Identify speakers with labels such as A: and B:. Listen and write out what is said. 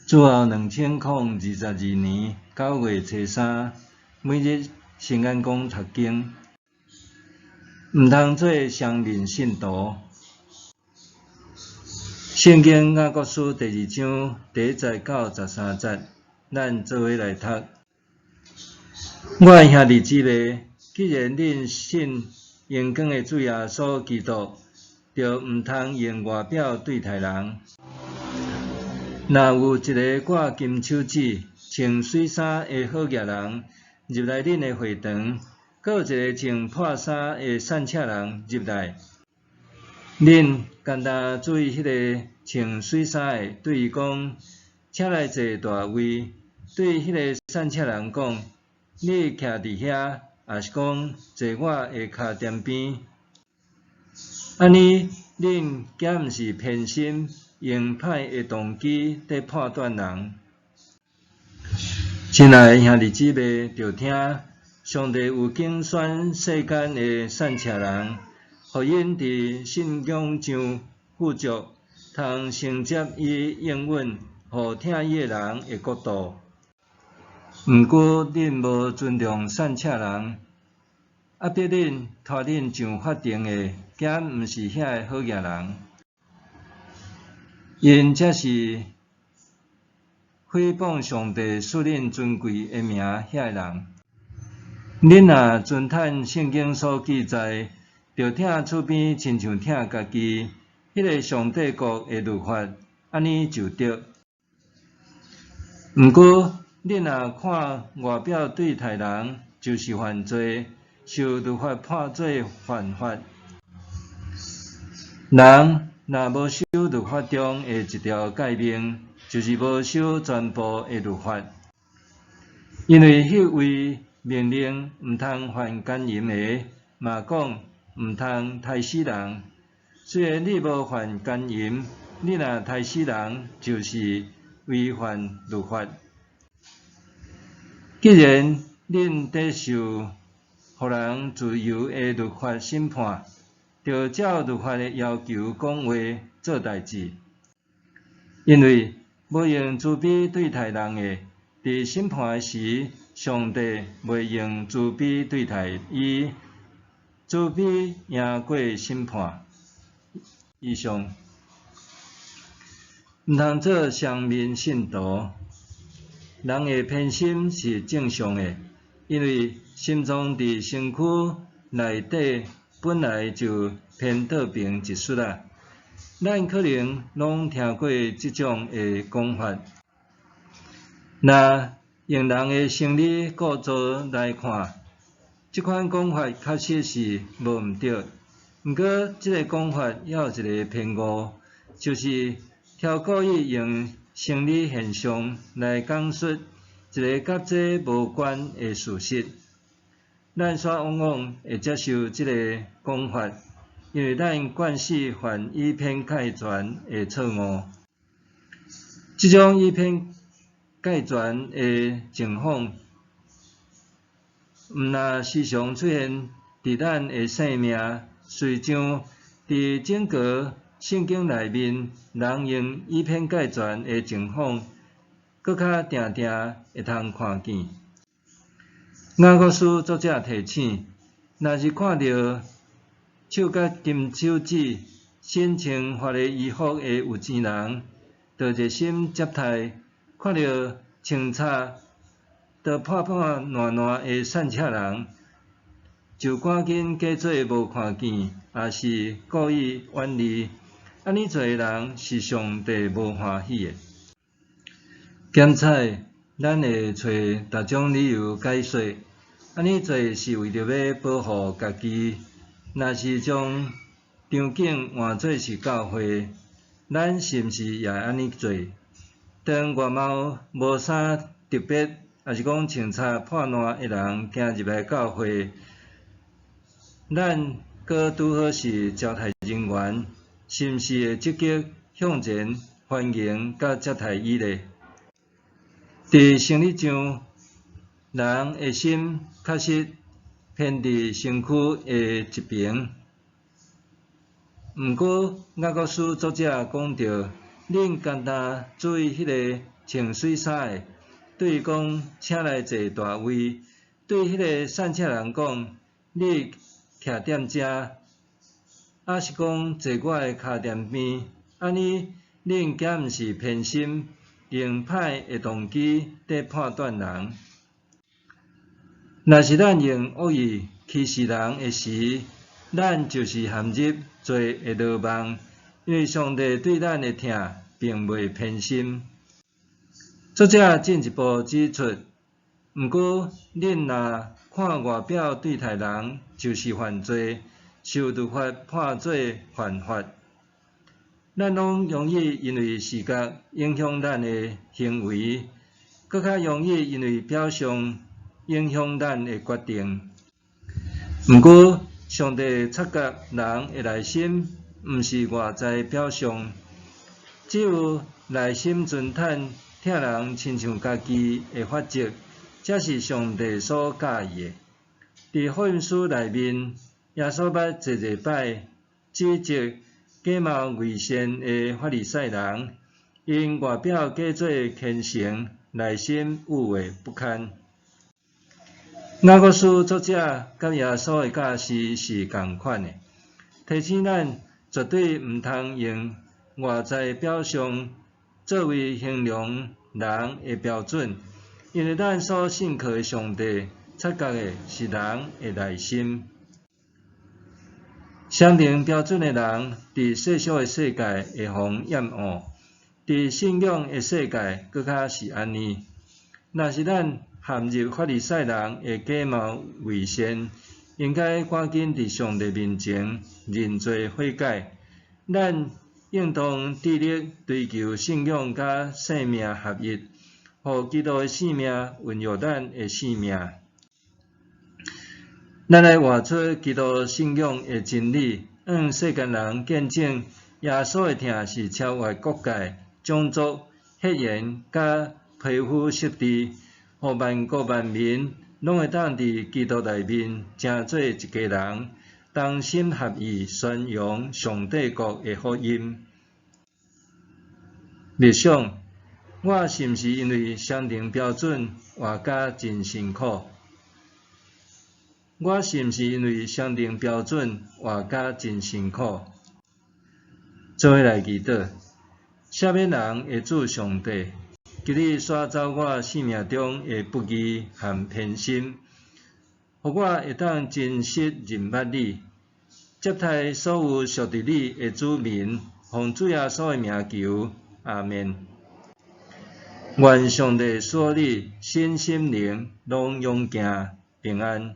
A: 主後2022年9月初三，每日聖言講讀經，毋通做雙面信徒。聖經雅各書第二章第一節到十三節，咱做伙來讀。我的兄弟姊妹，既然恁信榮光的主耶穌基督，就毋通用外表對待人。若有一个掛金手指、穿媠衫的好額人入來恁的會堂，閣有一个穿破衫的散赤人入來，恁干焦注意彼个穿媠衫的，對伊講：請來坐大位；對彼个散赤人講：你徛佇遐，抑是講坐我的跤踮邊。按呢，恁敢毋是偏心，用歹的動機佇判斷人？親愛的兄弟姊妹，著聽，上帝有揀選世間的散赤人，予𪜶佇信仰上富足，通承接伊應允予疼伊的人的國度。毋過恁無尊重散赤人，壓迫恁拖恁上法庭的，敢毋是遐个好額人？𪜶才是誹謗上帝賜恁尊貴的名遐个人。恁若遵趁聖經所記載，著疼厝邊親像疼家己，彼个上帝國的律法，按呢就對。毋過，恁若看外表對待人，就是犯罪，受律法判做犯法。人若無守律法中的一條誡命，就是無守全部的律法。因為彼位命令毋通犯姦淫的，嘛講毋通刣死人。雖然你無犯姦淫，你若刣死人，就是違反律法。既然恁佇受予人自由的律法審判，就照律法的要求講話做代誌。因為無用慈悲對待人的，佇審判時，上帝袂用慈悲對待伊，慈悲贏過審判。以上，毋通做雙面信徒。人的偏心是正常的，因為心臟佇身軀內底本來就偏倒爿一撮仔。咱可能攏聽過這種的講法。若用人的生理構造來看，這款講法確實是無毋對。毋過，這个講法猶有一個偏誤，就是超故意用生理現象來講述一个佮這無關的事實。咱煞往往會接受這个講法，因為咱慣勢犯以偏概全的錯誤。這種以偏概全的情況，毋但時常出現佇咱的生命，隨像佇整個聖經內面，人用以偏概全的情況，閣較定定會通看見。雅各書作者提醒，若是看著手結金手指、身穿華麗衣服的有錢人，就熱心接待；看著穿插著破破爛爛的散赤人，就趕緊假做無看見，抑是故意遠離。按呢做的人是上帝無歡喜的。檢採，咱會揣逐種理由解說，按呢做是為著欲保護家己。若是將場景換做是教會，咱是毋是也會按呢做？當外貌無啥特別，抑是講穿插破爛的人行入來教會，咱閣拄好是招待人員，是毋是會積極向前歡迎佮接待伊呢？佇生理上，人的心確實偏佇身軀的一爿。毋過，雅各書作者講著，恁干焦注意彼个穿媠衫的，對伊講：請來坐大位；對彼个散赤人講：你徛踮遮，抑是講坐我的跤踮邊，按呢，恁敢毋是偏心，用歹的動機佇判斷人？若是咱用惡意歧視人的時，咱就是陷入罪的羅網，因為上帝對咱的疼並袂偏心。作者進一步指出，毋過恁若看外表對待人，就是犯罪，受律法判做犯法。咱攏容易因為視覺影響咱的行為，閣較容易因為表象影響咱的決定。毋過，上帝察覺人的內心，毋是外在表象。只有內心純坦、疼人親像家己的法則，才是上帝所佮意的。佇福音書內面，耶穌捌濟濟擺指責假冒偽善的法利賽人，𪜶外表假做虔誠，內心污穢不堪。雅各書作者佮耶穌的教示是仝款的，提醒咱絕對毋通用外在表象作為衡量人的標準，因為咱所信靠的上帝察覺的是人的內心。雙重標準的人，佇世俗的世界會予人厭惡，佇信仰的世界閣較是按呢。若是咱陷入法利賽人的假冒偽善，應該趕緊佇上帝面前認罪悔改。咱應當致力追求信仰佮生命合一，予基督的生命孕育咱的生命。咱愛活出基督信仰的真理，向世間人見證耶穌的疼是超越國界、種族、血緣佮皮膚色致，予萬國萬民攏會當佇基督內面成做一家人，同心合意宣揚上帝國的福音。默想，我是毋是因為雙重標準活甲真辛苦？我是毋是因為雙重標準活甲真辛苦？做伙來祈禱，啥物人會主上帝？求你徙走我生命中的不義和偏心，予我會當真實認捌你，接待所有屬佇你的子民，奉主耶穌的名求，阿們。願上帝賜予你身心靈攏勇健平安。